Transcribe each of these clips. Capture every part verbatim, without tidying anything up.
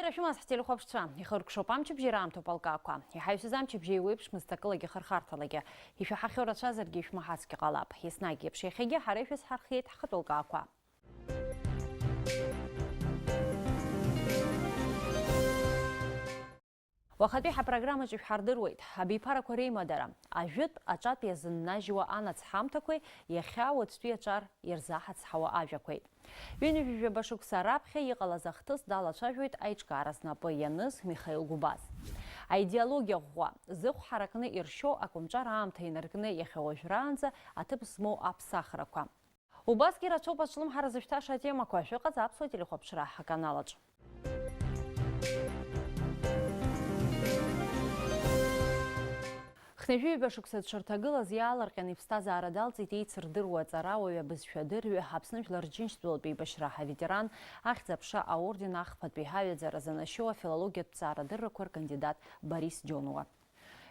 Ара шәымаз ҳтелехәаԥшцәа, ихыркәшоуп амчыбжьи раамҭоуп алкаақәа. Иҳаҩсыз амчыбжьа еиуеиԥшмызт акылагьы хырхарҭалагьы. Ишәаҳахьоу рацәазаргьы ишәмаҳацгьы ҟалап. Еснагь еиԥш иахьагьы ҳара ишәызҳархиеит ҳхатәы лкаақәа. Уахатәи ҳапрограммаҿы ишәҳардыруеит абиԥарақәа реимадара, ажәытә аҿатә иазыннажьуа анацҳамҭақәеи иахьа уаҵәтәи аҿар ирзаҳацҳауа ажәақәеи. Ҩынҩажәижәаба шықәса раԥхьа иҟалаз ахҭыс далацәажәоит аиҿкаара знапы ианыз Михаил Гәбаз. Аидеологиа ӷәӷәа, зыхә ҳаракны иршьо акомҿар аамҭа инаркны иахьа уажәраанӡа аҭыԥ змоу аԥсахрақәа. Убасгьы ирацәоуп азҿлымҳара зышәҭаша атемақәа, шәыҟаӡа Аԥсуа телехәаԥшра ҳаканалаҿ. Хынҩажәи ҩба шықәса дшырҭагылаз иаалырҟьаны иԥсҭазаара далҵит еицырдыруа аҵарауаҩ, абызшәадырҩы, Аԥсны Жәлар Рџьынџьтәылатә еибашьра аветеран, Ахьӡ-аԥша аорден ахԥатәи ҳаҩаӡара занашьоу афилологиатә ҭҵаарадыррақәа ркандидат Борис Џьонуа.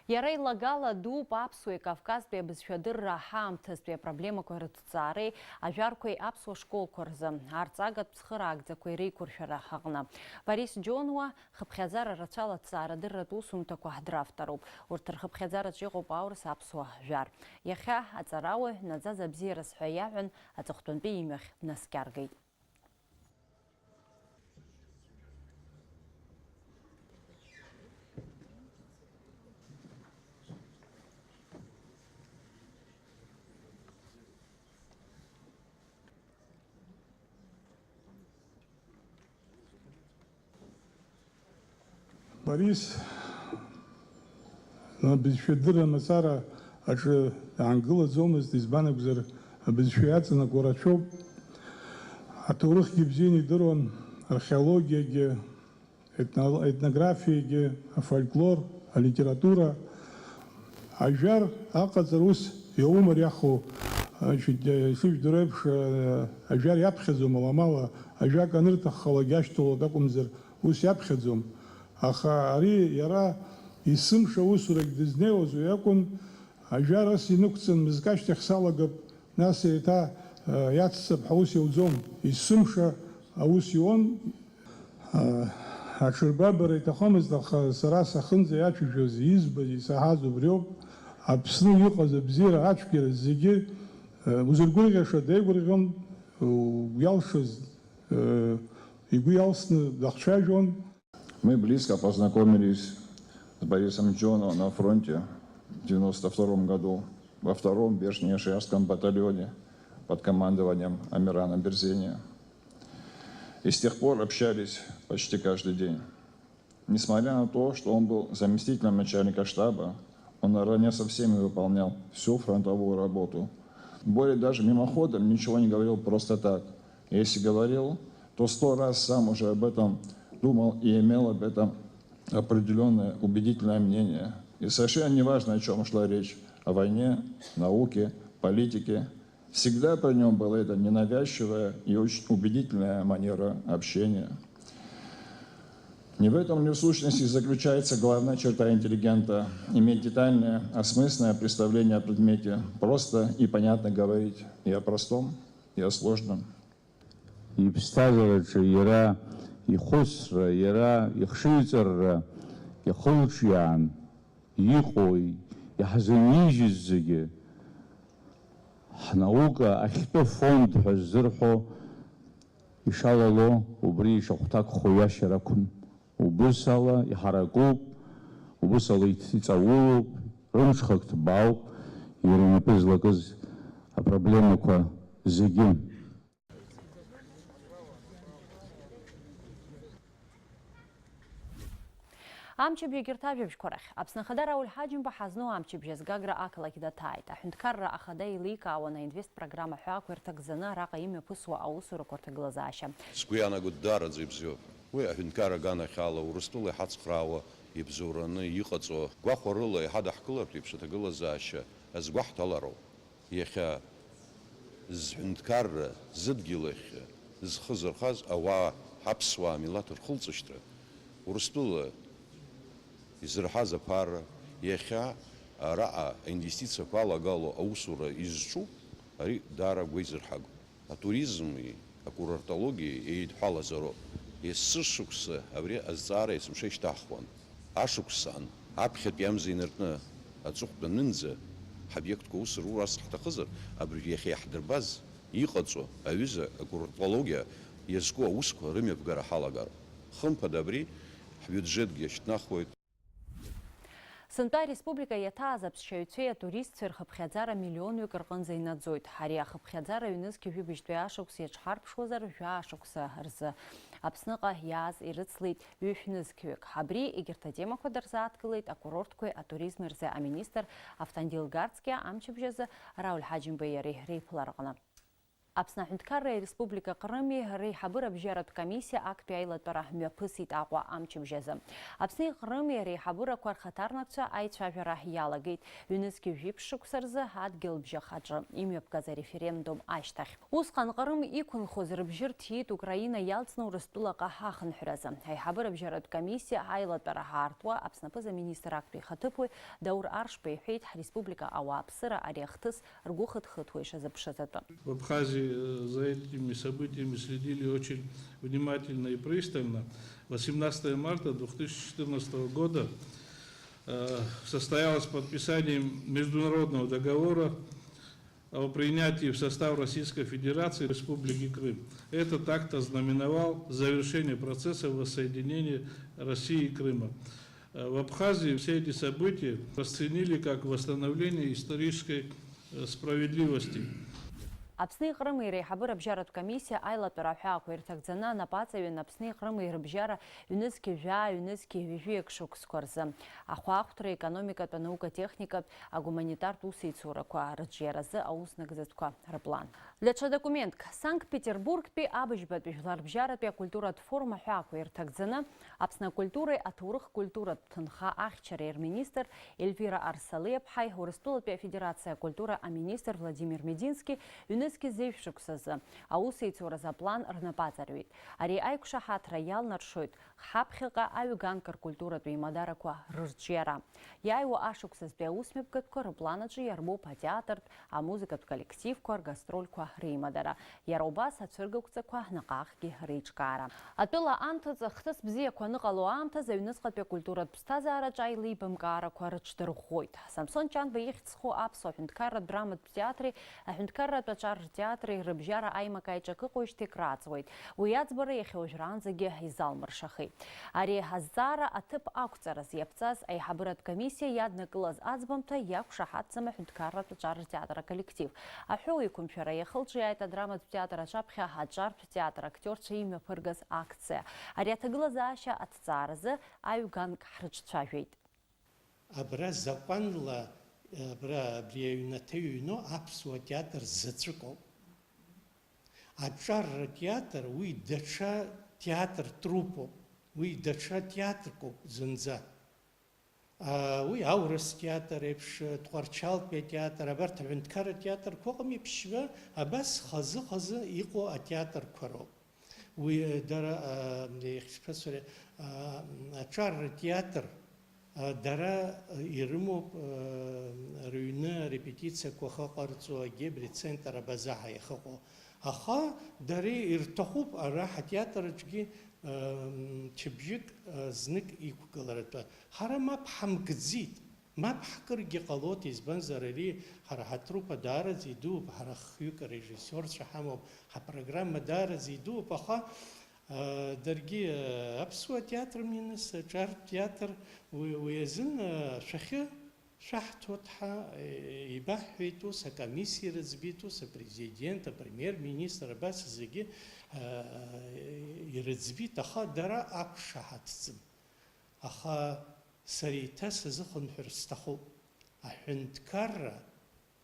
Иара илагала дууп аԥсуеи кавказтәи абызшәадырра ҳаамҭазтәи апроблемақәа рыҭҵаареи ажәарқәеи аԥсуа школқәа рзы арҵагатә цхыраагӡақәеи реиқәыршәара аҟны. Борис Џьонуа хыԥхьаӡара рацәала аҭҵаарадырратә усумҭақәа дравторуп. Урҭ рхыԥхьаӡараҿы иҟоуп аурыс аԥсуа жәар. Иахьа аҵарауаҩ наӡаӡа абзиараз ҳәа иаҳәан аҵыхәтәантәи имҩахь днаскьаргеит. Борис, абызшәадырра мацара аҿы даангылаӡомызт, избан акәзар, абызшәа иаҵанакуа рацәоуп. Аҭоурыхгьы бзианы идыруан, археологиагьы, етно-, етнографиагьы, афольклор, алитература. Ажәар аҟаҵара ус иаумариахо, значит, э, ишыжәдыруа еиԥш, э, ажәар иаԥхьаӡом аламала, ажәак анырҭаххалак иашьҭоулак акәымзар, ус иаԥхьаӡом. Аха ари иара есымша усурагь дызнеиуаз уи акәын, ажәар ас инықәҵан, мызкы ашьҭахь салагап, нас еиҭа, э, иацҵап ҳәа ус иауӡом. Есымша аус иуан. Аҽырбабара иҭахымызт, аха сара сахынӡа иацәажәоз, избаз, исаҳаз убриоуп. Аԥсны иҟаз абзиара, ацәгьара зегьы, э, узыргәырӷьаша деигәырӷьон, э, иалшаз, э, игәы иалсны дахцәажәон. Мы близко познакомились с Борисом Джоновым на фронте в девяносто втором году во втором Верхнеяшаевском батальоне под командованием Амирана Берзения. И с тех пор общались почти каждый день. Несмотря на то, что он был заместителем начальника штаба, он наравне со всеми выполнял всю фронтовую работу. Более даже мимоходом ничего не говорил просто так. Если говорил, то сто раз сам уже об этом думал и имел об этом определённое убедительное мнение. И совершенно неважно, о чём шла речь: о войне, науке, политике. Всегда при нём была эта ненавязчивая и очень убедительная манера общения. Не в этом ли в сущности заключается главная черта интеллигента: иметь детальное, осмысленное представление о предмете, просто и понятно говорить и о простом, и о сложном. Иԥсҭазаараҿы иара ихәыцра, иара ихшыҩҵарра иахылҿиаан, иҟоу, иаҳзынижьыз зегьы, ҳнаука ахьтәы фонд ҳәа ззырҳәо ишалало, убри ишахәҭакхо иашьа рақәын. Убыс ала иҳаракуп, убыс ала иҭ-, иҵаулоуп, рымҽхак ҭбаауп, иара инапы злакыз апроблемақәа зегьы. Амчыбжь егьырҭ ажәабжьқәа рахь. Аԥсны Ахада Рауль Ҳаџьымба ҳазну амчыбжь азгагра ақалақь даҭааит. Аҳәынҭқарра Ахада еиликаауан аинвест программа ҳәа ақәирҭак заны араҟа имҩаԥысуа аусурақәа рҭагылазаашьа. Сгәы иаанагоит, даараӡа ибзиоуп. Уи аҳәынҭқар аганахьала Урыстәыла иҳацхраауа ибзоураны иҟаҵо гәахәарыла иҳадаҳкылартә еиԥш аҭагылазаашьа азгәаҳҭалароуп. Иахьа зҳәынҭқарра зыдгьыл ахь зхы зырхаз ауаа, ҳаԥсуаа милаҭ рхылҵышьҭра, Урыстәыла изырҳаз аԥара, иахьа араҟа аинвестициақәа алагало аусура изҿу, ари даара агәеизырҳагоуп. Атуризми акурортологиеи еидҳәалазароуп. Есышықәса абри азҵаара есымша ишьҭаҳхуан. Ашықәсан, аԥхьатәи амза инаркны аҵыхәтәанынӡа ҳобиектқәа аус рур ас ҳҭахызар, абыржә иахьа иаҳдырбаз, иҟаҵо аҩыза акурортологиа иазку аусқәа рымҩаԥгара ҳалагар. Хымԥада абри ҳбиуџьетгьы шьҭнахуеит. Сынтәа ареспублика иаҭааз аԥсшьаҩцәеи атуристцәеи рхыԥхьаӡара миллионҩык рҟынӡа инаӡоит. Ари ахыԥхьаӡара ҩнызқь жәибжьтәи ашықәс иаҿҳарԥшуазар, жәаа шықәса рзы Аԥсныҟа иааз ирыцлеит ҩышә нызқьҩык. Абри егьырҭ атемақәа дырзааҭгылеит акурортқәеи атуризми рзы аминистр Автандил Гарцкиа амчыбжь азы Рауль Ҳаџьымбеи иареи реиԥылараҟны. Аԥсны Аҳәынҭқарра Республика Ҟрыми реиҳабыра бжьаратә комиссиа актәи аилатәара мҩаԥысит Аҟәа амчыбжь азы. Аԥсни Ҟрыми реиҳабырақәа рхаҭарнакцәа аицәажәара иалагеит, ҩнызқь жәиԥшь шықәса рзы адгьылбжьаха аҿы имҩаԥгаз ареферендум ашьҭахь. Усҟан Ҟрым иқәынхоз рыбжьы рҭиит Украина иалҵны Урыстәылаҟа ахынҳәразы. Аиҳабыра бжьаратә комиссиа аилатәара ҳаартуа Аԥсны аԥыза-министр актәи ихаҭыԥуаҩ Даур Аршба иҳәеит, ҳреспублика ауааԥсыра ари ахҭыс ргәы хыҭхыҭуа ишазыԥшыз атәы. В Абхазии, э, за этими событиями следили очень внимательно и пристально. Восемнадцатого марта две тысячи четырнадцатого года, э, состоялось подписание международного договора о принятии в состав Российской Федерации Республики Крым. Этот акт ознаменовал завершение процесса воссоединения России и Крыма. Э, в Абхазии все эти события расценили как восстановление исторической, э, справедливости. Аԥсни Ҟрыми реиҳабыра бжьаратә комиссиа аилатәара аҳәаақәа ирҭагӡаны анапаҵаҩын Аԥсни Ҟрыми рыбжьара ҩнызқь жәаа, ҩнызқь ҩажәи акы шықәсқәа рзы ахәаахәҭра, економикатә, анаукатә, техникатә, агуманитартә усеицурақәа рыҿиаразы ауснагӡатәқәа рыплан. Даҽа документк, Санкт-Петербургтәи абыжьбатәи жәларбжьаратәи акультуратә форум аҳәаақәа ирҭагӡаны Аԥсны акультуреи аҭоурых-культуратә ҭынха ахьчареи рминистр Ельвира Арсалиаԥҳаи Урыстәылатәи Афедерациа акультура аминистр Владимир Медински ҩнызқь зежә шықәсазы аусеицуразы аплан рнапаҵарҩит. Ари аиқәшаҳаҭра иалнаршоит ҳаԥхьаҟа аҩганк ркультуратә еимадарақәа рырҿиара. Иааиуа ашықәсазтәи аусмҩаԥгатәқәа рыплан аҿы иарбоуп атеатртә, амузыкатә коллективқәа ргастрольқәа реимадара, иара убас ацәыргақәҵақәа наҟ-ааҟгьы реиҿкаара. Атәыла анҭыҵ хҭыс бзиақәа аныҟало аамҭазы аҩныҵҟатәи акультуратә ԥсҭазаараҿы аилибамкаарақәа рыҽдырӷәӷәоит. Самсон Чанба ихьӡ зху аԥсуа ҳәынҭқарратә драматә театри аҳәынҭқарратә аҿар ртеатри рыбжьара аимак-аиҿак ыҟоижьҭеи краҵуеит. Уи аӡбара иахьа уажәраанӡагьы изалмыршахеит. Ари азҵаара аҭыԥ ақәҵараз иаԥҵаз аиҳабыратә комиссиа иаднакылаз аӡбамҭа иақәшаҳаҭӡам аҳәынҭқарратә аҿар ртеатр аколлектив. Аҳәоу еиқәымшәара иахылҿиааит адраматә театр аҿаԥхьа аҿартә театр актиорцәа имҩаԥыргаз акциа. Ари аҭагылазаашьа аҭҵааразы аҩганк ҳрыҿцәажәеит. Абра закәанла, абра, абри аҩнаҭа иҩноу аԥсуа театр заҵәыкоуп. Аҿар ртеатр, уи даҽа театр труппоуп, уи даҽа театркоуп зынӡа. А, уи аурыс театр еиԥш, Тҟәарчалтәи атеатр, абарҭ аҳәынҭқарра театрқәа ыҟами, ԥшьба, абас хазы-хазы иҟоу атеатрқәа роуп. Уи, дара, а, иахьшԥасҳәари, а, аҿар ртеатр, а, дара ирымоуп, а, рыҩны арепетициақәа ахьыҟарҵо, Гебри центр Абазаҳа иахьыҟоу. Аха дара ирҭахуп ара ҳатеатр аҿгьы, а, мчыбжьык, а, знык иқәгыларатәы. Ҳара мап ҳамкӡеит. Мап ҳкыргьы ҟалоит, избанзар, ари ҳара ҳатруппа даараӡа идууп, ҳара хҩык арежиссиорцәа ҳамоуп, ҳапрограмма даараӡа идууп, аха, а, даргьы, а, аԥсуа театр миныс, аҿартә театр, уи, уи азын, а, шәахьы шәаҳҭоит ҳәа, е, ибаҳҳәеит ус, акомиссиа ирыӡбеит ус, апрезидент, апремиер-министр, абас зегьы, а, ирыӡбеит, аха дара ақәшаҳаҭӡам. Аха сара еиҭа сазыхынҳәыр сҭахуп. Аҳәынҭқарра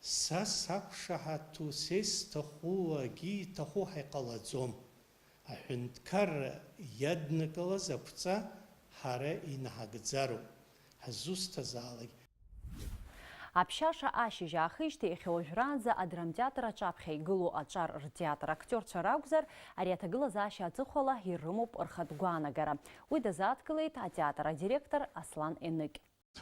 са сақәшаҳаҭу, са исҭаху, акы иҭаху ҳәа иҟалаӡом. Аҳәынҭқарра иаднакылаз ақәҵа ҳара инаҳагӡароуп, ҳзусҭазаалак. Аԥшьаша ашьыжь аахижьҭеи иахьа уажәраанӡа адрамтеатр аҿаԥхьа игылоу аҿар ртеатр актиорцәа ракәзар, ари аҭагылазаашьа аҵыхәала ирымоуп рхатә гәаанагара. Уи дазааҭгылеит атеатр адиректор Аслан Еныкь.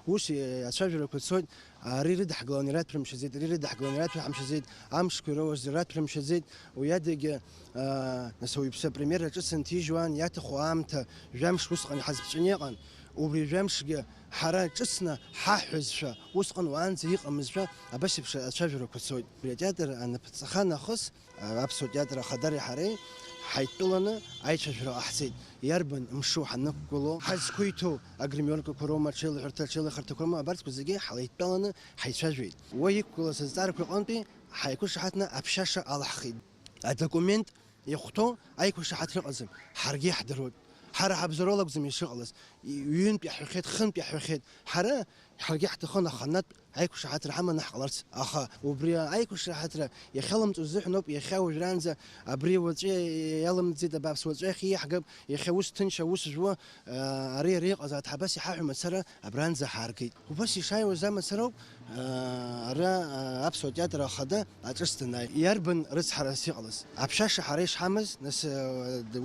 Ус, э, ацәажәарақәа цоит, ари рыдаҳкыланы ираҭәамшьаӡеит, ари рыдаҳкыланы ираҭәамшьаӡеит, амшқәа ироуаз ираҭәамшьаӡеит, уи адагьы, э, нас ауаҩԥсы апремиер аҿыц анҭижьуан, иаҭаху аамҭа жәамш усҟан иҳазԥҵәаны иҟан, убри жәамшгьы ҳара ҿыцны ҳаҳәызшәа, усҟан уаанӡа иҟамызшәа, абас еиԥш ацәажәарақәа цоит. Абри атеатр анапҵаха нахыс, Аԥсуа театр ахадареи ҳареи ҳаидтәаланы аицәажәара ҟаҳҵеит. Иарбан мшу ҳаннықәгылоу, ҳазқәиҭу агримиоркақәа роума, аҽеилаҳәарҭа, аҽеилахарҭақәа роума, абарҭқәа зегьы ҳлеидтәаланы ҳаицәажәеит. Уа иқәгылаз азҵаарақәа рҟынтәи ҳаиқәышаҳаҭны аԥшьаша алаҳхит. Адокумент иахәҭоу аиқәышаҳаҭра ыҟаӡам. Ҳаргьы иаҳдыруеит. Ҳара ҳабзоурала акәӡам ишыҟалаз. Ҩынтә иаҳҳәахьеит, хынтә иаҳҳәахьеит. Ҳара ҳаргьы ҳҭахын аханатә аиқәшаҳаҭра ҳаманы ҳҟаларц, аха убри аиқәшаҳаҭра иахьалымҵуаз азыҳәан ауп, иахьа уажәраанӡа абри уаҵәы иалымҵит, абааԥс, уаҵәы иахьа иаҳгап, иахьа ус ҭынч, аус жәуа, ари, ари иҟазааит, ҳабас иҳаҳәа мацара абранӡа ҳааргеит. Убас ишааиуаз амацара ауп, ара аԥсуа театр ахада аҿыц данааи. Иарбан рыцҳарас иҟалаз? Аԥшьаша ҳара ишҳамаз, нас,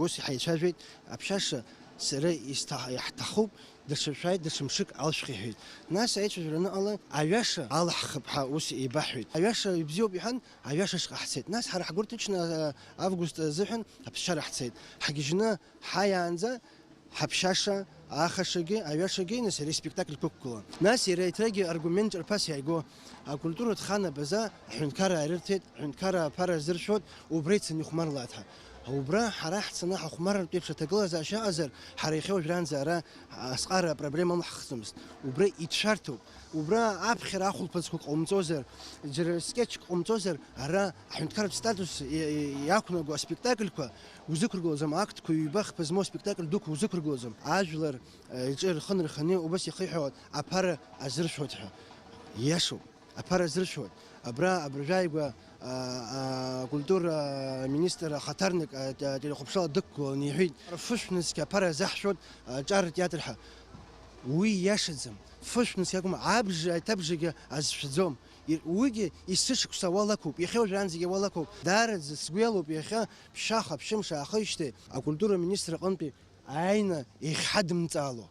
ус ҳаицәажәеит, аԥшьаша сара исҭа-, иаҳҭахуп, даҽа шәааит, даҽа мшык алшәх иҳәеит. Нас аицәажәара аныҟала, аҩаша алаҳхып ҳәа ус еибаҳҳәеит. Аҩаша ибзиоуп иҳәан, аҩашаҿ ҟаҳцеит. Нас ҳара ҳгәы рҭынчны, а, август азыҳәан аԥсшьара ҳцеит. Ҳгьежьны ҳааиаанӡа ҳаԥшьаша, аахашагьы, аҩашагьы, нас ари спектакль ықәгылан. Нас иара еиҭрагьы аргумент ҿарԥас иааиго, акультуратә хан абаза аҳәынҭқарра аарырҭеит, аҳәынҭқарра аԥара азыршәоит, убра ицаны ихәмарлааит ҳәа. Убра ҳара ҳцаны ҳахәмарратә еиԥш аҭагылазаашьа ыҟазар, ҳара иахьа уажәраанӡа ара асҟара апроблема алаҳхӡомызт. Убра иҭшәарҭоуп. Убра аԥхьара ахәылԥазқәа ҟаумҵозар, џьара скетчк ҟаумҵозар, ара аҳәынҭқарратә статус и-, и-, иақәнаго аспектакльқәа узықәыргылаӡом, актқәа ҩба-хԥа змоу аспектакль дуқәа узықәыргылаӡом. Ажәлар, э, иҿы рхы нырханы убас ихиҳәаауеит, аԥара азыршәуеит ҳәа. Ииашоуп. Аԥара зыршәуеит. Абра абыржәы ааигәа, а, а, акультура аминистр ахаҭарнак, а, т-, ателехәаԥшрала дықәгыланы иҳәеит, фышә нызқь аԥара азаҳшәоит, а, аҿар атеатр ҳәа. Уи ииашаӡам. Фышә нызқь акәым, абжа, аиҭабжагьы азшәӡом. И-, уигьы есышықәса уалақәоуп, иахьа уажәраанӡагьы уалақәоуп. Даараӡа сгәы иалоуп, иахьа ԥшьаха, ԥшьымш аахижьҭеи акультура аминистр аҟынтәи ааины иахьҳадымҵаало.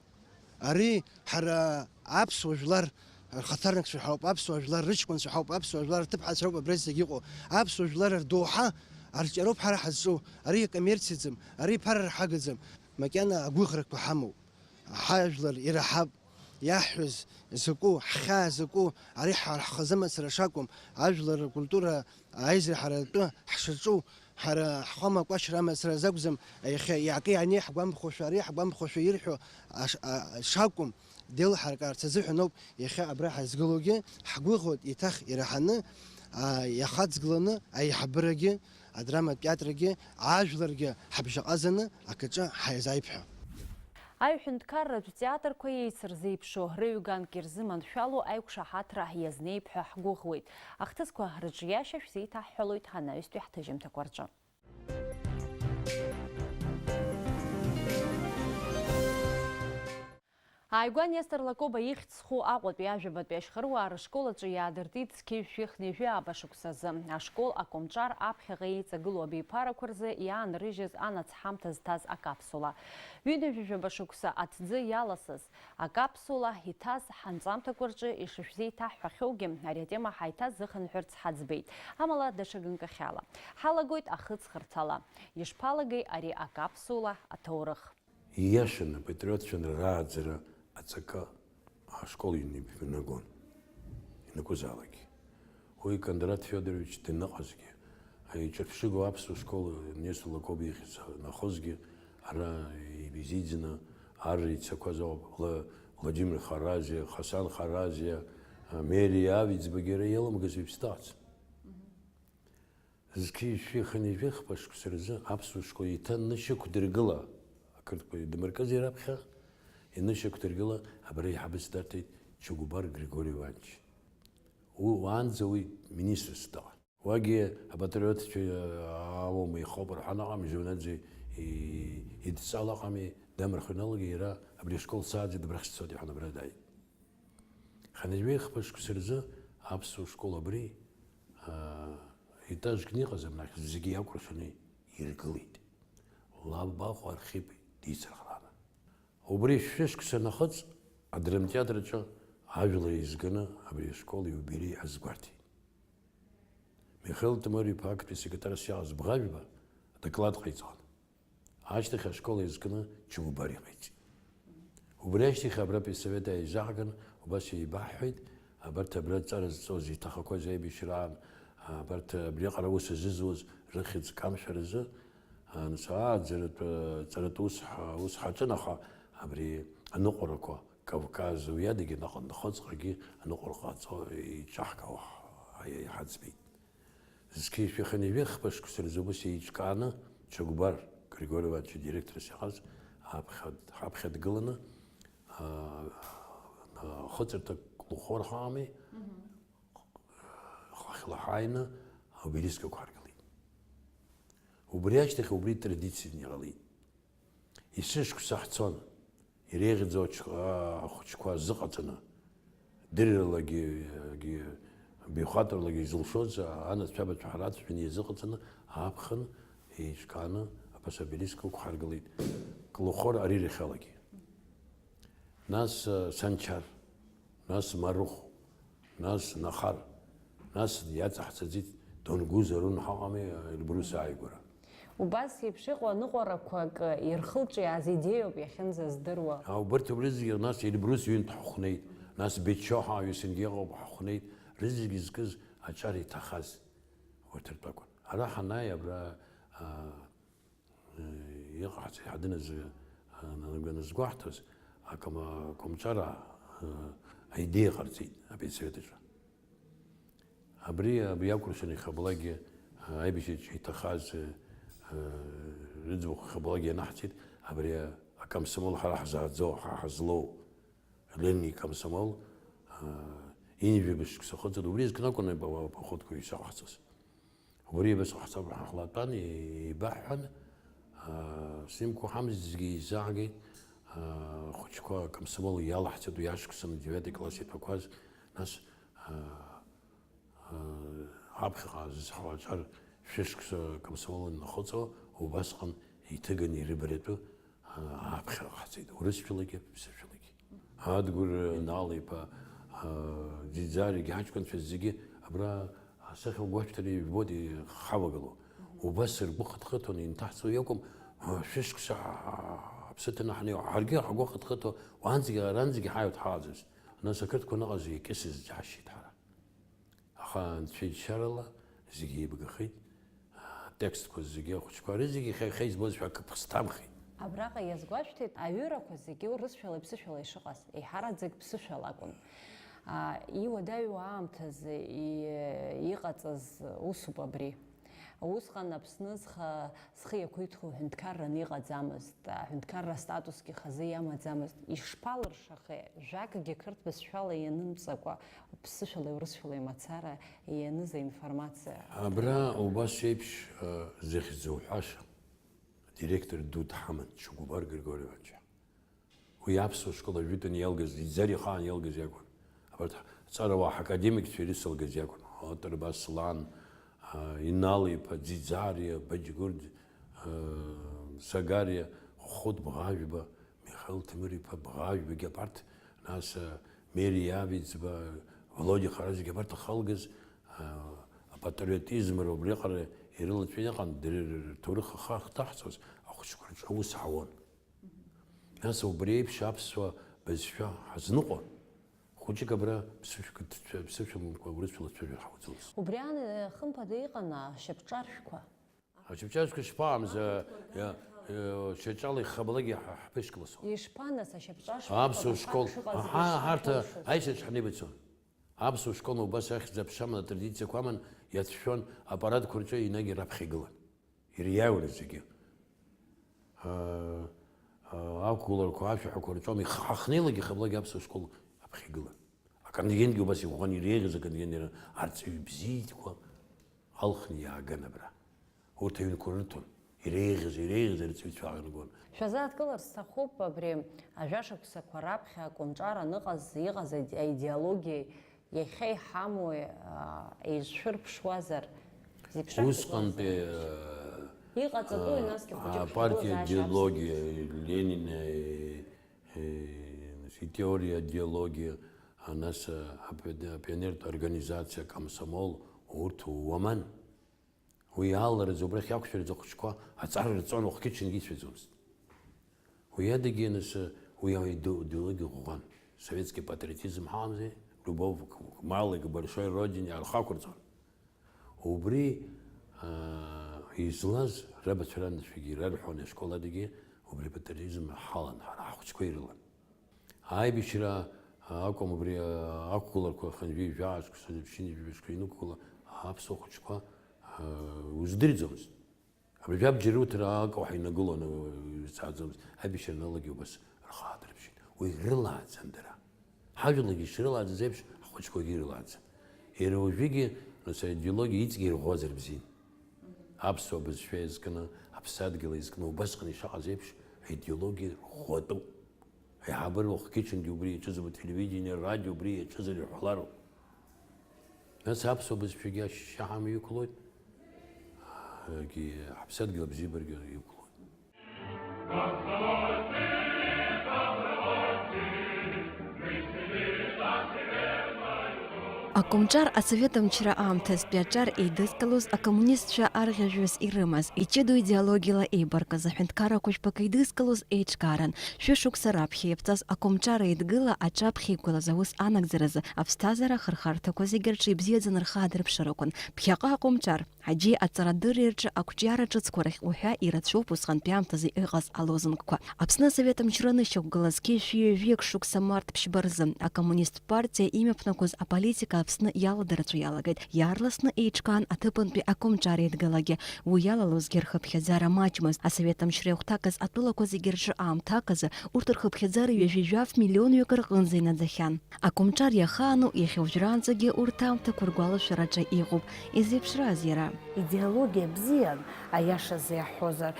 Ари ҳара аԥсуа жәлар рхаҭарнакцәа ҳауп, аԥсуа жәлар рыҷкәынцәа ҳауп, аԥсуа жәлар рҭыԥҳацәа роуп абра зегь иҟоу. Аԥсуа жәлар рдоуҳа арҿиароуп ҳара ҳазҿу. Ари акоммерциаӡам, ари ԥара рҳагаӡам. Макьана агәыӷрақәа ҳамоуп. Ҳажәлар ираҳап, иаҳҳәаз закәу, ҳхьаа закәу, ари ҳара ҳхазы мацара шакәым, ажәлар ркультура аизара ҳара атәы ҳшаҿу, ҳара ҳхы амакәачра амацара азакәӡам, иахьа иаакы иаанеи ҳгәамԥхошәа, ари ҳгәамԥхошәа ирҳәо аш-, а-, шакәым, деилаҳаркаарц азыҳәан ауп иахьа абра ҳазгылоугьы, ҳгәыӷуеит еиҭах ираҳаны, а, иахаҵгыланы аиҳабырагьы, адраматә театргьы, ажәларгьы ҳабжьаҟазаны акаҿы ҳаизааип ҳәа. Аҩ-ҳәынҭқарратә театрқәа еицырзеиԥшу, рыҩганк ирзыманшәало аиқәшаҳаҭра иазнеип ҳәа ҳгәыӷуеит. Ахҭысқәа рыҿиашьа шәзеиҭаҳҳәалоит ҳанаҩстәи ҳҭыжьымҭақәа рҿы. Ааигәа Нестор Лакоба ихьӡ зху Аҟәатәи ажәабатәи ашьхаруаа рышкол аҿы иаадыртит зқьи жәшәи хынҩажәи ааба шықәсазы. Ашкол акомҿар аԥхьаҟа еиҵагылоу абиԥарақәа рзы иаанрыжьыз анацҳамҭа зҭаз акапсула. Ҩынҩажәи жәаба шықәса аҭӡы иаласыз акапсула иҭаз ҳанҵамҭақәа рҿы ишышәзеиҭаҳҳәахьоугьы, ари атема ҳаиҭазыхынҳәырц ҳаӡбеит. Амала даҽа ганкахьала. Ҳалагоит ахыҵхырҭала. Ишԥалагеи ари акапсула аҭоурых? Ииашаны апатриотцәа рааӡара аҵакы ашкол ианибжьнагон, ианакәызаалакгьы. Уи Кондраҭ Фиодорович даныҟазгьы, иҿырԥшыгоу аԥсуа школ Нестор Лакоба ихьӡ нахызгьы, ара ибзиаӡаны арра ицақәаз ауп, Вла-, Владимир Харазиа, Хасан Харазиа, Мери Авиӡбагьы ара иаламгаз ҩаԥсҭаац. Зқьи жәшәи хынҩажәи хԥа шықәса рзы аԥсуа школ иҭан нышьақәдыргыла, ақырҭқәа идмыркызеи раԥхьа, инышьақәдыргыла абра еиҳабыс дарҭеит Чагәбар Григори Иванович. Уи уаанӡа уи министрс дыҟан. Уагьы апатриотцәа аума ихоуп рҳәан, аҟам жьонаӡе идҵала аҟами, дамырхыҩналогьы иара абри ашкол сааӡеит, абрахь сцоит иҳәан абра дааит. Хынҩажәи хԥа шықәса рзы аԥсуа школ абри, аа, етажкны иҟаз, абнахь зегьы иакәыршаны иргылеит. Лабахәа Архип дицырхрааны. Убри шәышықәса нахыҵ, адрамтеатр аҿы Ажәлар еизганы абри ашкол иубилеи азгәарҭеит. Михаил Темыр-иԥа актәи секретарс иаҟаз Бӷажәба адоклад ҟаиҵон. Ашьҭахь ашкол еизганы Чагәбар иҟаиҵеит. Убри ашьҭахь абратәи асовет ааизаҳган, убас еибаҳҳәеит, абарҭ абра ҵара зҵоз, иҭахақәаз аибашьраан, абарҭ абриаҟара аус азызуаз рыхьӡ камшәаразы, анцәа ааӡаратә, ҵаратә ус ҳа-, ус ҳаҿын, аха абри аныҟәарақәа, Кавказ, уи адагьы наҟ-, нхыҵҟагьы аныҟәара ҟаҵо иҿаҳкаауа ҳа-, ҳаиҳаӡбеит. Зқьи жәшәи хынҩажәи хԥа шықәса рзы ус еиҿкааны, Чагәбар Григори Иванович адиректорс иҟаз аԥхьа, ҳаԥхьа дгыланы, аа, ахыҵырҭа Клухор ҳамами, Мгм. хахьла ҳааины, аобелискқәа ҳаргылеит. Убри ашьҭахь убри традицианы иҟалеит. Есышықәса ҳцон, иреиӷьӡоу ач-, а-, ахәыҷқәа азыҟаҵаны, дырҩалагьы, гьы, баҩхатәралагьы изылшоз анацәа-абацәа ҳрацәажәаны иазыҟаҵаны, аԥхын еиҿкааны абас обелискқәа ықәҳаргылеит, Клухор арирахьалагьы. Нас, а, Санчар, нас Марыхә, нас Нахар, нас иаҵаҳҵаӡеит Донгуз Арун ҳаҟами, Эльбрус ааигәара. Убас еиԥш иҟоу аныҟәарақәак ирхылҿиааз идеиоуп иахьынӡаздыруа. А, убарҭ убри зегьы нас Эльбрус ҩынтә ҳахәнеит, нас Бечо ҳәа ҩысынгьы ыҟоуп ҳахәнеит, рызегьы зкыз аҿар иҭахаз урҭ ртәы акәын. Ара ҳанааи абра, а, Иҟаҳҵеит ҳәа дыназы, а, нанаганы згәаҳҭаз, акома-, акомҿара, а, аидеиа ҟарҵеит апедсовет аҿы. Абри, абри акәыршан иахьабалакгьы, а, аибашьраҿы иҭахаз, а, рыӡбахә иахьабалакгьы ианаҳҵеит, абри акомсомол ҳара ҳзааӡо, ҳа ҳазлоу, Ленин икомсомол, а, ҩажәа шықәса ахыҵуан, убри азкны акәын апоходқәа ишаҟаҳҵоз. Убри еибашьцәа ҳцап ҳахлатәан, еибаҳҳәан, аа, симкәа ҳамз зегьы еизаагеит, аа, ахәыҷқәа акомсомол иалаҳҵеит уи ашықәсан, девятый класс иҭәақәаз, нас, аа, аа, аԥхьаҟа зызҳауа аҿар шәышықәса акомсомол анахыҵуа, убасҟан иҭыганы ирыбаратәы, аа, аԥхьаҟа ҳцеит, урысшәалагьы, ԥсышәалагьы. Адгәыр Инал-иԥа, аа, Ӡиӡаригьы ҳаҷкәынцәа зегьы абра асахьа угәашәҭара ижәбоит ихавагылоу. Убас ргәы хыҭхыҭуан, инҭаҳҵо иакәым, аа, шәышықәса аԥсы ҭаны ҳнеиуа, ҳаргьы ҳгәы хыҭхыҭуа, уанӡагьы аранӡагьы ҳааиуеит ҳаҟаӡамызт. Нас ақырҭқәа аныҟаз икьысыз џьаҳшьеит ҳара. Аха анцәа иџьшьарала зегьы еибгахеит, атекстқәа зегьы, ахәыҷқәа рызегьы иахьа, иахьа избоз шәа акы ԥсҭамхеит. Абраҟа иазгәашәҭеит аҩырақәа зегьы урысшәала-ԥсышәала ишыҟаз, еиҳараӡак ԥсышәала акәын. А, иуадаҩу аамҭазы и-, иҟаҵаз усуп абри. Усҟан Аԥсны зхы, зхы иақәиҭу ҳәынҭқарраны иҟаӡамызт, аҳәынҭқарра астатусгьы хазы иамаӡамызт. Ишԥалыршахеи, жәакгьы қырҭ бызшәала ианымҵакәа, ԥсышәалеи урысшәалеи мацара ианыз аинформациа? Абра убас еиԥш, э, зыхьӡ зуҳәаша адиректор ду дҳаман, Чагәбар Григори Иванович. Уи аԥсуа школ ажәытәан иалгаз, Ӡиӡари ахаан иалгаз иакәын. Абарҭ ҳҵарауаа ҳакадемикцәа ирыцылгаз иакәын. Отыр Баслан, а, Инал-иԥа, Ӡиӡариа, Баџьгәырд, а, Сагариа, Хәыхәыт Бӷажәба, Михаил Ҭемыр-иԥа Бӷажәбагьы абарҭ, нас, а, Мери Иавиӡба, Володиа Харазиагьы абарҭ ахалгаз, а, апатриотизм ра убриаҟара ирылаҵәаны иҟан, дара рҭоурых ахы ахҭаҳҵоз ахәыҷқәа рҿы аус ҳауан. Нас убри еиԥш аԥсуа бызшәа ҳазныҟәон, хәыҷык абра ԥсышәк дцәа-, ԥсышәамкәа урысшәала дцәажәар ҳауӡомызт. Убри аан, хымԥада иҟан ашьапҿаршәқәа. Ашьапҿаршәқәа шԥаҟамыз, иа-, иа-, шьаҿала ихабалакгьы ҳа-, ҳԥышәкласуан. Ишԥа, нас, ашьапҿаршәқәа Аԥсуа школ, аҳа, ҳарҭ аишьаҿ ҳнеибацон. Аԥсуа школ убас ахьӡ-аԥша аман, атрадициақәа аман иацәшәон, апарадқәа рҿы енагь раԥхьа игылан. Ириааиуан зегьы. Аа, аа, ақәгыларақәа, ашәаҳәақәа рҿоума, ихы ҳахнеилак ихаблагьы аԥсуа школ аԥхьа игылан. Аконтингентгьы убас иӷәӷәан, иреиӷьыз аконтингент иара арҵаҩы бзиақәа алхны иааган абра. Урҭ аҩнқәа рырҭон, иреиӷьыз, иреиӷьыз арҵаҩцәа аагон. Шәазааҭгылар сҭахуп абри ажәашықәсақәа раԥхьа Кәынҿар аныҟаз иҟаз аид-, аидеологиеи Иахьа иҳамоуи, аа, еизшәырԥшуазар, зеиԥшрахьӡу Усҟантәи, аа, Иҟаҵатәуи, аа, насгьы хәыҷык аа, партиа шәгәылазаашьа идеологиа, Ленин, э, э, итеориа идеологиа, Нас, э, апио-, апионертә организациа, акомсомол, урҭ уаман. Уи иаалараӡа убрахь иақәшәарыз ахәыҷқәа аҵара рҵон, уахгьы-ҽынгьы ицәаӡомызт. Уи адагьы, нас, уи идеологиа ӷәӷәан. Советский патриотизм ҳамамзи, любовь к, к малой, к большой родине, архы ақәырҵон. Убри, аа, излаз рабацәа ранацәагьы ирарҳәон ашкол адагьы, убри апатриотизм ҳалан, ҳара ҳхәыҷқәа ирылан. Аибашьра акәым, убри ақәгыларақәа хынҩажәи жәаа шықәса, ԥшьынҩажәи жәаба шықәса инықәгыла аԥсуа хәыҷқәа, аа, уздырӡомызт. Абри жәабџьар руҭара акауҳа инагылон, ицааӡомызт. Аибашьра аналагьы убас рхы аадырԥшит. Уи рылааӡан дара. Ҳажәлагьы ишрылааӡаз еиԥш, ҳхәыҷқәагьы ирылааӡан. Иара уажәыгьы, нас, аидеологиа иҵегьы ирӷәӷәазар бзиан. Аԥсуа бызшәа иазкны, аԥсадгьыл иазкны убасҟан ишыҟаз еиԥш, аидеологиа ӷәӷәатәуп. Аиҳабыра уахгьы-ҽынгьы убри иаҿызоуп, ателевидение, арадио убри иаҿызар иҳәалароуп. Нас аԥсуа бызшәагьы ашьшьыҳәа ҳамҩа иқәлоит, егьи ҳаԥсадгьыл абзиабарагьы иқәлоит. Акомҿар асовет амчра аамҭазтәи аҿар еидызкылоз, акоммунистцәа арӷьажәҩас ирымаз, иҷыдоу идеологиала еибаркыз аҳәынҭқаррақәа жәпакы еидызкылоз еиҿкаарын. Шәышықәса раԥхьа иаԥҵаз акомҿар еидгыла аҿаԥхьа иқәлаз аус анагӡаразы аԥсҭазаара ахырхарҭақәа зегьы рҿы ибзиаӡаны рхы аадырԥшыр акәын. Ԥхьаҟа акомҿар, Ҳаџьи аҵарадырреи рҿы ақәҿиара ҿыцқәа рахь уҳәа ирацәоуп усҟантәи аамҭазы иҟаз алозунгқәа. Аԥсны асовет амчра анышьақәгылаз, зқьи жәшәи ҩажәи акы шықәса март ԥшьба рзы, акоммунисттә партиа имҩаԥнақәаз аполитика Аԥсны иаладырацәа иалагеит. Иаарласны еиҿкаан аҭыԥантәи акомҿар еидгылагьы. Уи иалалозгьы рхыԥхьаӡара маҷмызт. Асовет амчра иахәҭакыз атәылақәа зегьы рҿы аамҭак азы урҭ рхыԥхьаӡара ҩажәи жәаф миллионҩык рҟынӡа инаӡахьан. Акомҿар иахаану иахьа уажәраанӡагьы урҭ аамҭақәа ргәалашәараҿы иҟоуп. Изеиԥшраз иара? Идеологиа бзиан, аиашазы иаҳҳәозар,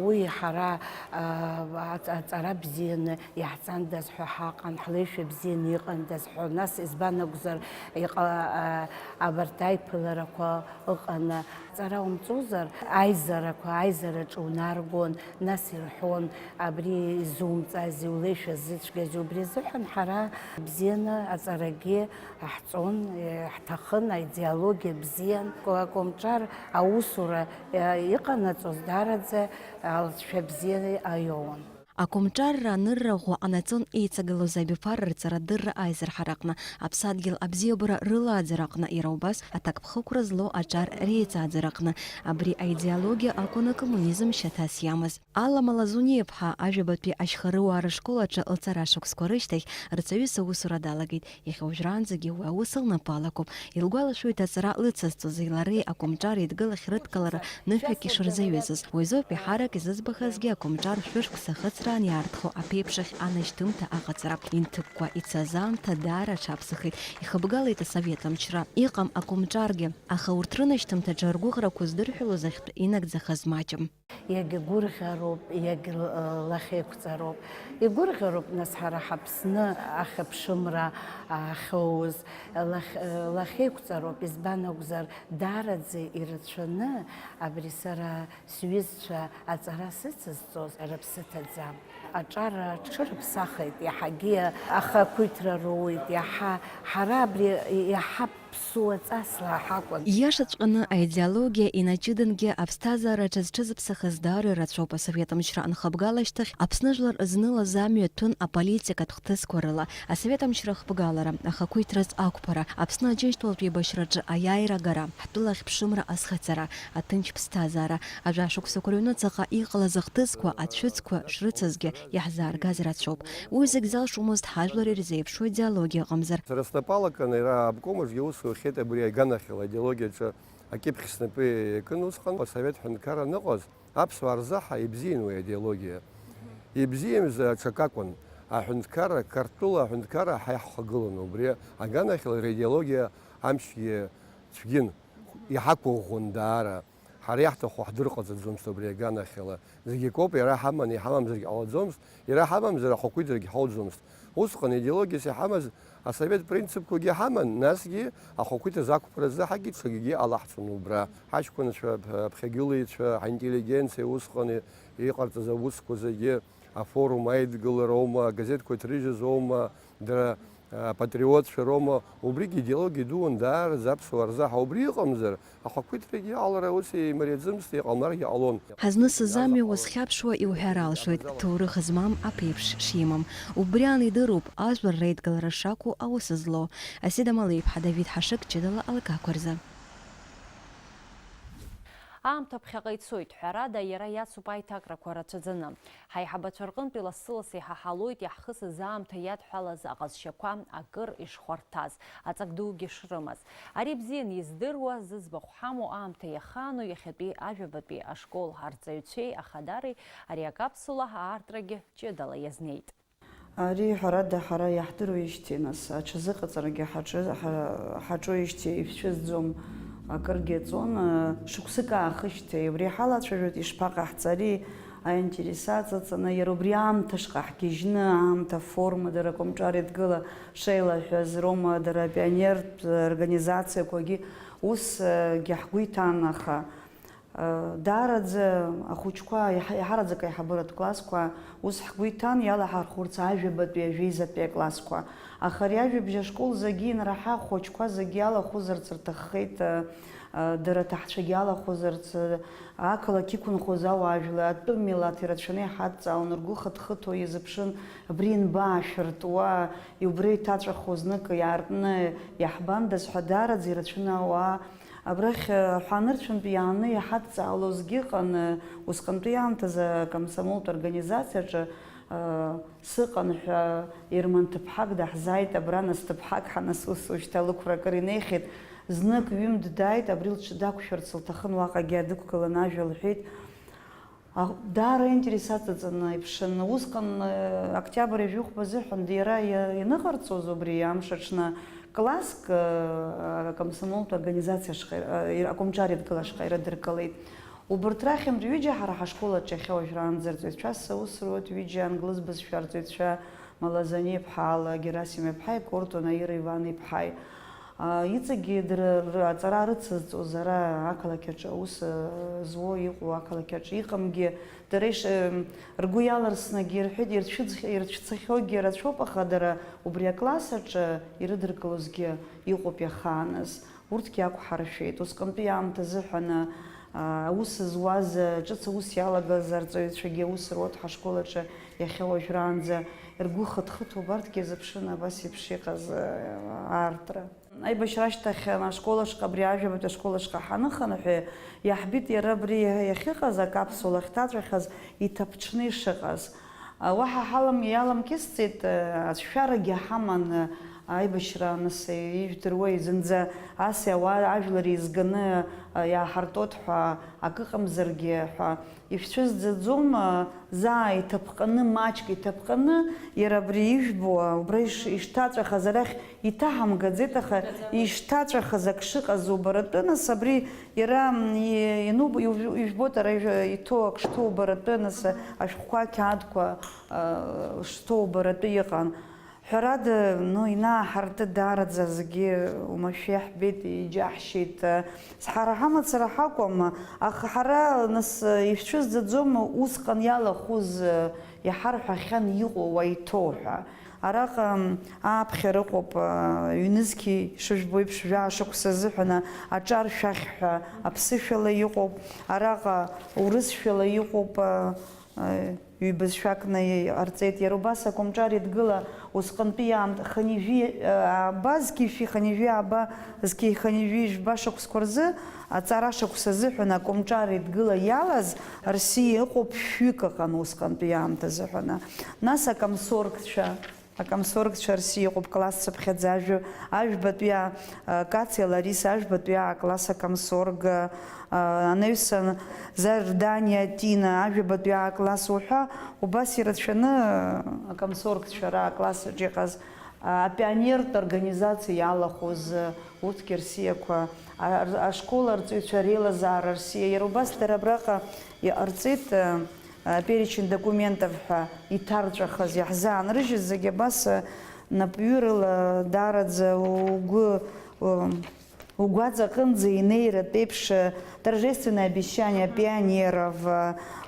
уи ҳара аҵара бзианы иаҳҵандаз ҳәа ҳаҟан, ҳлеишәа бзианы иҟандаз ҳәа, нас избан акәзар, иҟа-, абарҭ аиԥыларақәа ыҟаны, аҵара умҵозар, аизарақәа, аизараҿы унаргон, нас ирҳәон, абри изумҵази, улеишәа зыцәгьази, убри азыҳәан ҳара бзианы аҵарагьы ҳҵон, ҳҭахын, аидеологиа бзиан. Акомҿар аусура иҟанаҵоз даараӡа алҵшәа бзиа аиоуан. Акомҿарра анырра ӷәӷәа ҟанаҵон еицагылоз абиԥара рҵарадырра аизырҳараҟны, аԥсадгьыл абзиабара рылааӡараҟны, иара убас аҭакԥхықәра злоу аҿар реиҵааӡараҟны. Абри аидеологиа акәын акоммунизм шьаҭас иамаз. Алама Лазуниа-ԥҳа ажәабатәи ашьхарыуаа рышкол аҿы лцара шықәсқәа рышьҭахь рҵаҩыс аусура далагеит. Иахьа уажәраанӡагьы уи аус лнапы алакуп. Илгәалашәоит аҵара лыцызҵози лареи акомҿар еидгылахь рыдкылара ныҳәак ишырзаҩызаз. Уи азоуп еиҳарак изыӡбахазгьы акомҿар шәышықәса ахыҵраан иаартхо аԥеиԥш ахь анашьҭымҭа аҟаҵара. Инҭыкәкәа ицаз аамҭа даара аҽаԥсахит. Ихыбгалеит асовет амчра. Иҟам акомҿаргьы. Аха урҭ рынашьҭымҭаҿы ргәыӷрақәа здырҳәалоз ахьтә инагӡахаз маҷым. Иагьгәырӷьароуп, иагьлахьеиқәҵароуп. Игәырӷьароуп, нас, ҳара ҳАԥсны ахьыԥшымра ахьоуз. Лахь-, лахьеиқәҵароуп, избан акәзар, даараӡа ирацәаны абри сара сҩызцәа аҵара сыцызҵоз рыԥсы ҭаӡам. Аҿар аҽырыԥсахит, иаҳагьы ахақәиҭра роуеит, иаҳа, ҳара абри иаҳа ԥсуа ҵасла ҳакәын. Ииашаҵәҟьаны, аидеологиа инаҷыдангьы аԥсҭазаараҿы зҽызыԥсахыз даара ирацәоуп. Асовет мчра анхыбгала ашьҭахь Аԥсны жәлар знылаз амҩа ҭәын аполитикатә хҭысқәа рыла. Асовет мчра ахыбгалара, ахақәиҭраз ақәԥара, Аԥсны Аџьынџьтәылатә еибашьраҿы аиааира агара, ҳтәылахь ԥшымра азхаҵара, аҭынч ԥсҭазаара, ажәа шықәсақәа рыҩнуҵаҟа иҟалаз ахҭысқәа, ацәыӡқәа шрыцызгьы иаҳзааргаз рацәоуп. Уи зегь залшомызт ҳажәлар ирзеиԥшу идеологиа ыҟамзар. Сара снапы алаканы, иара аобком аҿгьы аус рухьеит абри аганахьала, аидеологиаҿы акьыԥхь снапы иакын усҟан, асовет ҳәынҭқарра аныҟаз, аԥсуаа рзы ҳа ибзиан уи аидеологиа. Ибзиамзар аҽакакәын, аҳәынҭқарра, Қырҭтәыла аҳәынҭқарра ҳа иаҳхагылан, убри аганахьала иара идеологиа амчгьы цәгьын, иҳақәыӷәӷәон даара. Ҳара иаҳҭаху ҳдырҟаҵаӡомызт убри аганахьала. Зегь акоуп, иара ҳаман, иҳамамзаргь ҟалаӡомызт, иара ҳамамзар ахақәиҭрагь ҳауӡомызт. Усҟан идеологиас иҳамаз асовет принципқәагьы ҳаман, насгьы ахақәиҭра зақәԥаразы ҳагьы ҽакгьы ҟалаҳцон убра. Ҳаҷкәынцәа, аԥхьагылаҩцәа, ҳинтеллигенциа усҟан иҟарҵаз аусқәа зегьы, афорум аидгылароума, агазеҭқәа ҭрыжьызоума, дара Апатриотцәа роума, убригьы идеологиа дуун даараӡа аԥсуаа рзы, аха убри ыҟамзар, ахақәиҭрагьы алара ус имариаӡамызт, иҟалмаргьы ҟалон. Ҳазнысыз амҩа уазхьаԥшуа иуҳәар алшоит, ҭоурых змам аԥеиԥш шимам. Убри аан идыруп, ажәлар реидгылара шакәу аус злоу. Асида Малеиԥҳа, Давид Ҳашыг, ҷыдала алакақәа рзы. Аамҭа ԥхьаҟа ицоит, ҳәарада, иара иацуп аиҭакрақәа рацәаӡаны. Ҳаиҳабацәа рҟынтәи лассы-ласс иҳаҳалоит иаҳхысыз аамҭа иадҳәалаз аҟазшьақәа акыр ишхәарҭаз, аҵак дугьы шрымаз. Ари бзианы издыруа, зыӡбахә ҳамоу аамҭа иахаану иахьатәи ажәабатәи ашкол арҵаҩцәеи ахадареи ари акапсула аартрагьы ҷыдала иазнеит. Ари, ҳәарада, ҳара иаҳдыруеижьҭеи, нас, аҽазыҟаҵарагьы ҳаҿы-, ҳа-, ҳаҿуеижьҭеи ишәцәызӡом, акыргьы ҵуан, шықәсык аахышьҭи, убри ҳалацәажәоит, ишԥаҟаҳҵари, аинтерес аҵаҵаны, иара убри аамҭа шҟа ҳгьежьны, аамҭа аформа дара Акомҿар Еидгыла шеилаҳәаз, Рома дара апионертә организациақәагьы усгьы ҳгәы иҭан, аха, Даараӡа ахәыҷқәа, иаҳа-, иаҳараӡак аиҳабыратә классқәа ус ҳгәы иҭан иалаҳархәырц ажәабатәи, ажәеизатәи аклассқәа. Аха ари ажәабжь ашкол зегьы инраҳа, ахәыҷқәа зегьы иалахәызарц рҭаххеит, дара аҭаҳцәагьы алахәызарц, ақалақь иқәынхоз ауаажәлар, атәым милаҭ ирацәаны иҳадҵаалон, ргәы хыҭхыҭуа иазыԥшын, абри ианбаашәыртуа, убра иҭаҵәахуа знык иаартны иаҳбандаз ҳәа даараӡа ирацәаны ауаа Абрахь, э, ҳәа анырцәынтә иааны иҳадҵаалозгьы ыҟан, э, усҟантәи аамҭазы акомсомолтә организациаҿы, э, сыҟан ҳәа, Ерман ҭыԥҳак даҳзааит абра, нас ҭыԥҳак ҳанасу, ус уажәшьҭа лықәра акыр инеихьеит, знык ҩымҭ дааит, абри лҽы дақәшәарц лҭахын, уаҟагьы дықәгыланы ажәа лҳәеит. А, даара аинтерес аҵаҵаны иԥшын. Усҟан, э, октиабр ҩажәихәба азыҳәан иара иа-, ианыҟарҵоз убри амш аҽны класск, э, акомсомолтә организациа ашҟа, э, акомҿар еидгыла ашҟа ирыдыркылеит. Убырҭ рахьынтә ҩыџьа ҳара ҳашкол аҿы иахьа уажәраанӡа арҵаҩцәа саус руеит, ҩыџьа англыз бызшәа арҵаҩцәа Малазани-иԥҳа Алла Герасим-иԥҳаи Корту Наира Иван-иԥҳаи. А, иҵегьы дара ры-, аҵара рыцызҵоз ара ақалақь аҿы аус, а, зуо иҟоу ақалақь аҿы иҟамгьы, дара иш-, м, ргәы иаларсны акгьы ирҳәеит, ирцәыӡ-, ирцәцахьоугьы рацәоуп, аха дара убри акласс аҿы ирыдыркылозгьы иҟоуп иахааныз. Урҭгьы ақәҳаршәеит. Усҟантәи аамҭа азыҳәан, а, аус зуаз, а, ҿыц аус иалагаз арҵаҩцәагьы аус руеит ҳашкол аҿы иахьа уажәраанӡа. Ргәы хыҭхыҭуа убарҭгьы зыԥшын абас еиԥш иҟаз, а, аартра. Аибашьра ашьҭахь, а, ашкол ашҟа, абри ажәабатәи ашкол ашҟа ҳаныхынҳәы, иаҳбит иара абри иахьыҟаз, акапсула ахьҭаҵәахьаз, иҭаԥҽны ишыҟаз. А, уаҳа ҳалам-, иаламкьысӡеит, а, ацәшәарагьы ҳаман, а, аибашьра аныс, ижәдыруеи, зынӡа ас ауаа ажәлар еизганы, а, иааҳартуеит ҳәа акы ыҟамзаргьы ҳәа. Ишәцәызӡаӡом, а, заа иҭаԥҟаны, маҷк иҭаԥҟаны, иара абри ижәбо, а, убра иш-, ишҭаҵәахаз арахь иҭаҳамгаӡеит, аха ишҭаҵәахаз ак шыҟаз убаратәы, нас абри иара, м, и-, иануб-, иув-, ижәбоит, ара ижә-, иҭоу ак шҭоу убаратәы, нас ашәҟәқәа, ақьаадқәа, а, шҭоу убаратәы иҟан. Ҳәарада, ну, инааҳартты даараӡа зегьы уамашәа иаҳбеит, иџьаҳшьеит. Ҳара ҳамацара ҳакәым, аха ҳара, нас, ишәцәызӡаӡом усҟан иалахәыз, иҳарҳәахьан иҟоу уа иҭоу ҳәа. Араҟа ааԥхьара ыҟоуп, ҩнызқьи шыжәбо еиԥш, жәаа шықәса азыҳәан аҿар шәахь ҳәа аԥсышәала иҟоуп, араҟа урысшәала иҟоуп, ҩбызшәак наиҟарҵеит. Иара убас акомҿар Еидгыла усҟантәи аамҭа хынҩажәи ааба зқьи жәшәи, хынҩажәи ааба зқьи хынҩажәи жәба шықәсқәа рзы, аҵара шықәса азыҳәан акомҿар Еидгыла иалаз рсиа ыҟоуп, шәҩык ыҟан усҟантәи аамҭа азыҳәан. Нас акомсоргцәа, акомсоргцәа рсиа ыҟоуп, класс цыԥхьаӡа, ажәа-, ажәбатәи а-, а, Кациа Лариса, ажәбатәи а-, класс акомсорг, а, анаҩсан Зарданиа Тина, ажәабатәи а-, класс уҳәа, убас ирацәаны, а, акомсоргцәа ра-, акласс аҿы иҟаз, а, апионертә организациа иалахәыз, а, урҭгьы рсиақәа, а, ар-, ашкол арҵаҩцәа реилазаара рсиа, иара убас дара абраҟа иҟарҵеит, а, а, перечень документов ҳәа иҭарҵәахаз, иаҳзаанрыжьыз зегьы абас, а, напҩырала даараӡа угәы, у-, Угәаҵа аҟынӡа инеиратә еиԥш, торжественное обещание пионеров,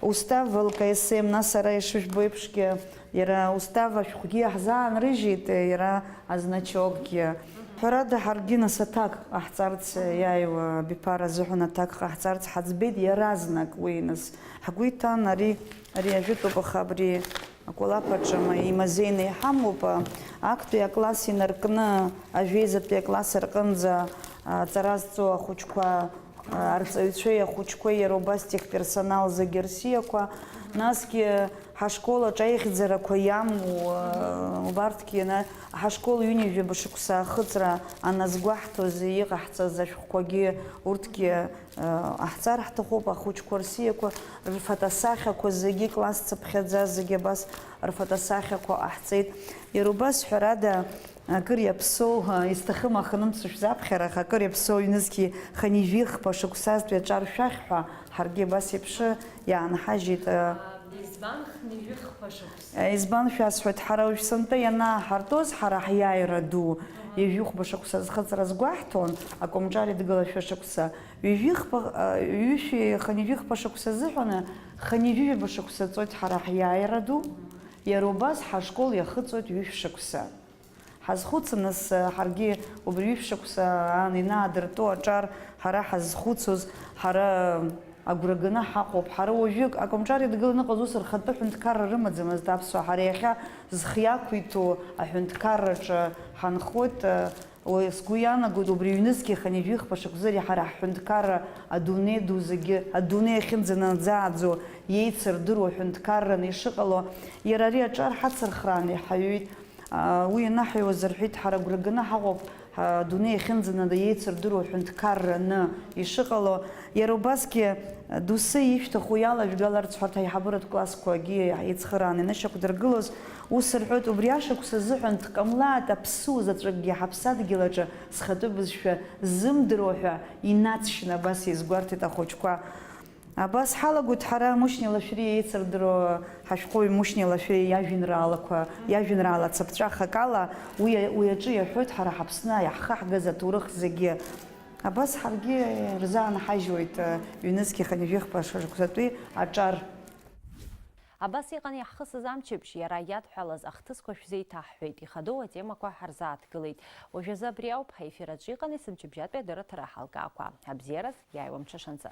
устав Л К С М, нас ара ишыжәбо еиԥшгьы, иара устав ашәҟәгьы иаҳзаанрыжьит, иара азначокгьы. Ҳәарада, ҳаргьы нас аҭак ҟаҳҵарц, иааиуа абиԥара азыҳәан аҭак ҟаҳҵарц ҳаӡбеит иаразнак уи нас. Ҳгәы иҭан ари, ари ажәытәуп, аха абри акәалаԥ аҿы ма имазеины иҳамоуп, актәи акласс инаркны ажәеизатәи акласс рҟынӡа аҵара зҵо ахәыҷқәа, арҵаҩцәеи ахәыҷқәеи, иара убас техперсонал зегьы рсиақәа, насгьы ҳашкол аҿы аихьӡарақәа иамоу, убарҭгьы, ҳашкол ҩынҩажәаба шықәса ахыҵра аназгәаҳҭоз иҟаҳҵаз ашәҟәқәагьы, урҭгьы Ҟаҳҵар ҳҭахуп, ахәыҷқәа рсиақәа, рфотосахьақәа зегьы, класс цыԥхьаӡа зегьы абас рфотосахьақәа ҟаҳҵеит. Иара убас, ҳәарада, акыр иаԥсоу, исҭахым аханымц шәзаԥхьар, аха акыр иаԥсоу ҩнызқьи хынҩажәи хԥа шықәсазтәи аҿар шәахь ҳәа ҳаргьы абас еиԥш иаанҳажьит. Избан хынҩажәи хԥа шықәса? Избан шәасҳәоит, ҳара уажә сынтәа ианааҳартуаз, ҳара ҳиааира ду, ҩажәи хәба шықәса зхыҵра азгәаҳҭон, акомҿар идгылашәа шықәса. Ҩажәихԥа, ҩышәи хынҩажәихԥа шықәса азыҳәаны, хынҩажәижәаба шықәса ҵуеит ҳара ҳиааира ду, иара убас ҳашкол иахыҵуеит ҩышә шықәса. Ҳазхәыцын, нас, ҳаргьы убри ҩышә шықәса аан инаадыртәо аҿар ҳара ҳазхәыцуаз, ҳара агәра ганы ҳаҟоуп. Ҳара уажәык акомҿар идгыланы ыҟаз ус рхатәы ҳәынҭқарра рымаӡамызт аԥсуаа. Ҳара иахьа зхы иақәиҭу аҳәынҭқарраҿы ҳанхоит. Уи сгәы иаанагоит, убри ҩнызқьи хынҩажәихԥа шықәсазы ҳара ҳҳәынҭқарра адунеи ду зегьы, адунеи ахьынӡанаӡааӡо иеицырдыруа ҳәынҭқарраны ишыҟало, иара ари аҿар ҳацырхрааны иҳаҩит. Уи ианаҳҩуаз рҳәеит, ҳара агәра ганы ҳаҟоуп, адунеи ахьынӡанада иеицырдыруа ҳәынҭқарраны ишыҟало, иара убасгьы доусы ишәҭаху иалажәгаларц ҳәа аиҳабыратә классқәагьы еицхырааны инышьақәдыргылоз, ус рҳәоит, убри ашықәс азыҳәан дҟамлааит аԥсуа заҵәыкгьы ҳаԥсадгьыл аҿы зхатәы бызшәа ззымдыруа ҳәа инаҵшьны абас иазгәарҭеит ахәыҷқәа. Абас ҳалагоит ҳара Мушьни Лашәриа еицырдыруа ҳашәҟәыҩҩы Мушьни Лашәриа иажәеинраалақәа, иажәеинраала цыԥҵәахак ала, уи, уи аҿы иаҳәоит ҳара ҳаԥсны иаҳхаҳгаз аҭоурых зегьы. Абас ҳаргьы ирзаанҳажьуеит, ҩнызқьи хынҩажәихԥа шықәсатәи аҿар. Абас иҟан иаҳхысыз амчыбжь, иара иадҳәалаз ахҭысқәа шәзеиҭаҳҳәеит, ихадоу атемақәа ҳарзааҭгылеит. Уажәазы абри ауп, ҳаефир аҿы иҟан есымчыбжьатәи адырраҭара аҳалкаақәа. Абзиараз, иааиуа мҽышанӡа.